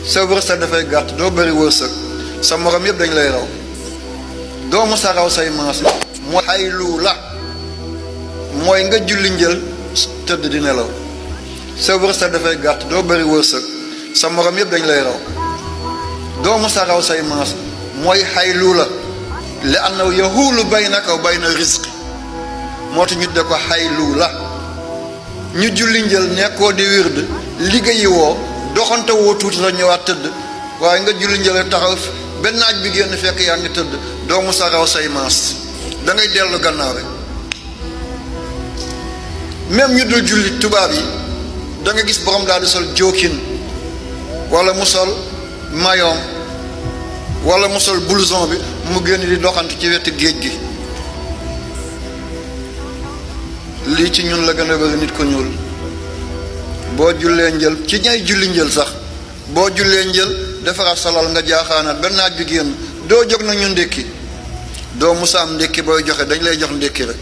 sa wërsëg dafay gàtt doo bëri wërsëg sa morom yëpp dañ lay raw doo musa raw say maas mooy xaylu la mooy nga julli njël tëdd di nelaw sa wërsëg dafay gàtt doo bëri wërsëg sa morom yëpp dañ lay raw doo musa raw say maas mooy xaylu la li annahu yahuulu baynaka wa bayna rizqi moo tax ñu de ko xaylu la ñu julli njël nekkoo di wird liggéeyi woo doxante woo tuuti la ñëwaat tëdd waaye nga julli njël taxaw benn naaj bi génn fekk yaa ngi tëdd doo musa raw say maas da ngay dellu gannaaw rek même ñu dul julli tubaab yi da nga gis borom daal di sol jookin wala mu sol mayoom wala mu sol blouson bi mu génn di doxante ci wetu géej gi lii ci ñun la gën a bëri nit ko ñuul boo jullee njël ci ñay julli njël sax boo jullee njël defaraat salal nga jaaxaanaat benn naaj bi génn doo jóg na ñu ndékki doo musa am ndékki booy joxe dañ lay jox ndékki rek